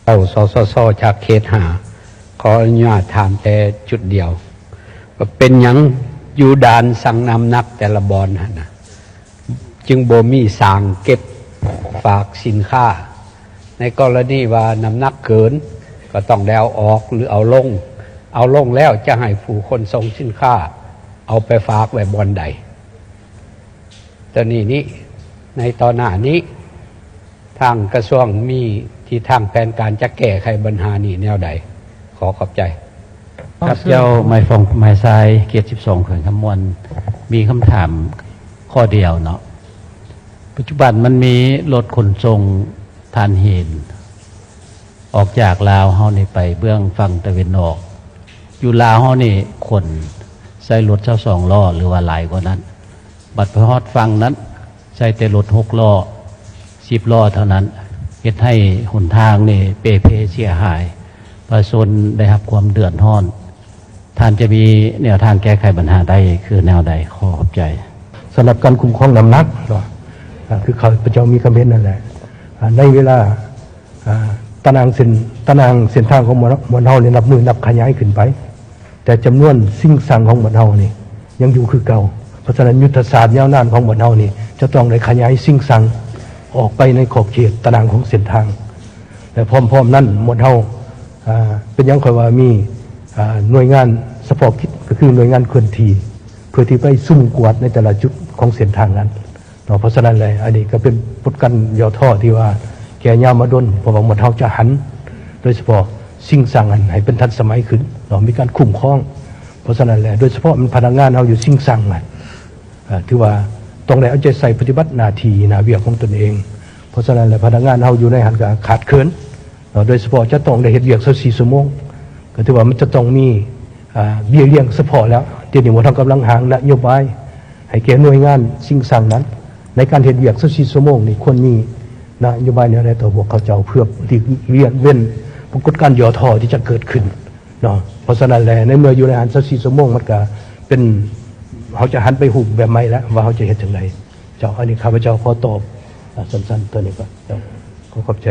ເຈົ້າ ສສຊ ຈາກເຂດຫ້າ ຂໍອະນຸຍາດຖາມແຕ່ຈຸດດຽວ ວ່າເປັນຫຍັງຢູ່ດ່ານຊັ່ງນ້ຳໜັກແຕ່ລະບ່ອນຫັ້ນນະ ຈຶ່ງບໍ່ມີຊ່າງເກັບຝາກສິນຄ້າ? ໃນກໍລະນີວ່ານ້ຳໜັກເກີນ ກໍຕ້ອງໄດ້ເອົາອອກ ຫຼື ເອົາລົງ, ເອົາລົງແລ້ວຈະໃຫ້ຜູ້ຂົນສົ່ງສິນຄ້າເອົາໄປຝາກໄວ້ບ່ອນໃດ? ຕອນນີ້ນີ້ ໃນຕໍ່ໜ້ານີ້ ທາງກະຊວງມີທິດທາງແຜນການຈະແກ້ໄຂບັນຫານີ້ແນວໃດ? ຂໍຂອບໃຈ. ຂ້າພະເຈົ້າ ໝາຍຟອງ ໝາຍຊາຍ ເຂດສິບສອງ ແຂວງຄຳມ່ວນ ມີຄຳຖາມຂໍ້ດຽວເນາະ. ປັດຈຸບັນມັນມີລົດຂົນສົ່ງຖ່ານຫີນ ອອກຈາກລາວເຮົານີ້ໄປເບື້ອງຝັ່ງຕາເວັນອອກ. ຢູ່ລາວເຮົານີ້ຂົນໃສ່ລົດຊາວສອງລໍ້ ຫຼືວ່າຫຼາຍກວ່ານັ້ນ. ບັດໄປຮອດຝັ່ງນັ້ນ ໃຊ້ແຕ່ລົດຫົກລໍ້ ສິບລໍ້ເທົ່ານັ້ນ ເຮັດໃຫ້ຫົນທາງນີ້ເປ່ເພເສຍຫາຍ, ປະຊາຊົນໄດ້ຮັບຄວາມເດືອດຮ້ອນ. ທ່ານຈະມີແນວທາງແກ້ໄຂບັນຫາໄດ້ຄືແນວໃດ? ຂໍຂອບໃຈ. ສຳລັບການຄຸ້ມຄອງນ້ຳໜັກເນາະ ອ່າ ຄືຂ້າພະເຈົ້າມີຄຳເຫັນນັ້ນແຫຼະ ອ່າ ໃນເວລາ ອ່າ ຕາໜ່າງເສັ້ນ ຕາໜ່າງເສັ້ນທາງຂອງໝວດ ໝວດເຮົານີ້ນັບມື້ນັບຂະຫຍາຍຂຶ້ນໄປ, ແຕ່ຈຳນວນສິ່ງສ້າງຂອງໝວດເຮົານີ້ຍັງຢູ່ຄືເກົ່າ. ເພາະສະນັ້ນ ຍຸດທະສາດຍາວນານຂອງໝວດເຮົານີ້ຈະຕ້ອງໄດ້ຂະຫຍາຍສິ່ງສ້າງອອກໄປໃນຂອບເຂດຕາໜ່າງຂອງເສັ້ນທາງ ແລະ ພ້ອມໆນັ້ນ ໝວດເຮົາ ອ່າ ເປັນຫຍັງຂ້ອຍວ່າມີ ອ່າ ໜ່ວຍງານສະເພາະກິດ ກໍຄືໜ່ວຍງານເຄື່ອນທີ່ ເພື່ອທີ່ໄປຊຸ່ມກວດໃນແຕ່ລະຈຸດຂອງເສັ້ນທາງນັ້ນ ເນາະ. ເພາະສະນັ້ນແຫຼະ ອັນນີ້ກໍເປັນບົດການຫຍໍ້ທໍ້ທີ່ວ່າແກ່ຍາວມາດົນ, ເພາະວ່າໝວດເຮົາຈະຫັນໂດຍສະເພາະສິ່ງສ້າງນັ້ນໃຫ້ເປັນທັນສະໄໝຂຶ້ນເນາະ, ມີການຄຸ້ມຄອງ. ເພາະສະນັ້ນແຫຼະ ໂດຍສະເພາະແມ່ນພະນັກງານເຮົາຢູ່ສິ່ງສ້າງນັ້ນ ເອີ ຖືວ່າຕ້ອງໄດ້ເອົາໃຈໃສ່ປະຕິບັດໜ້າທີ່ໜ້າວຽກຂອງຕົນເອງ. ເພາະສະນັ້ນແຫຼະ ພະນັກງານເຮົາຢູ່ໃນຫັ້ນກໍຂາດເຂີນເນາະ, ໂດຍສະເພາະຈະຕ້ອງໄດ້ເຮັດວຽກຊາວສີ່ຊົ່ວໂມງ ກໍຖືວ່າມັນຈະຕ້ອງມີ ອ່າ ເບ້ຍລ້ຽງສະເພາະແລ້ວ. ດຽວນີ້ພວກເຮົາກຳລັງຮ່າງນະໂຍບາຍໃຫ້ແກ່ໜ່ວຍງານສິ່ງສ້າງນັ້ນ ໃນການເຮັດວຽກຊາວສີ່ຊົ່ວໂມງນີ້ ຄວນມີນະໂຍບາຍແນວໃດຕໍ່ພວກເຂົາເຈົ້າ ເພື່ອຫຼີກເວັ້ນປາກົດການຫຍໍ້ທໍ້ທີ່ຈະເກີດຂຶ້ນເນາະ. ເພາະສະນັ້ນແຫຼະ ໃນເມື່ອຢູ່ໃນຫັ້ນຊາວສີ່ຊົ່ວໂມງ ມັນກະເປັນ ເຮົາຈະຫັນໄປຮູບແບບໃໝ່ແລ້ວວ່າເຮົາຈະເຮັດຈັ່ງໃດ. ເຈົ້າ ອັນນີ້ຂ້າພະເຈົ້າຂໍຕອບ ອ່າ ສັ້ນໆ ເທົ່ານີ້ກ່ອນ. ເຈົ້າ ຂໍຂອບໃຈ.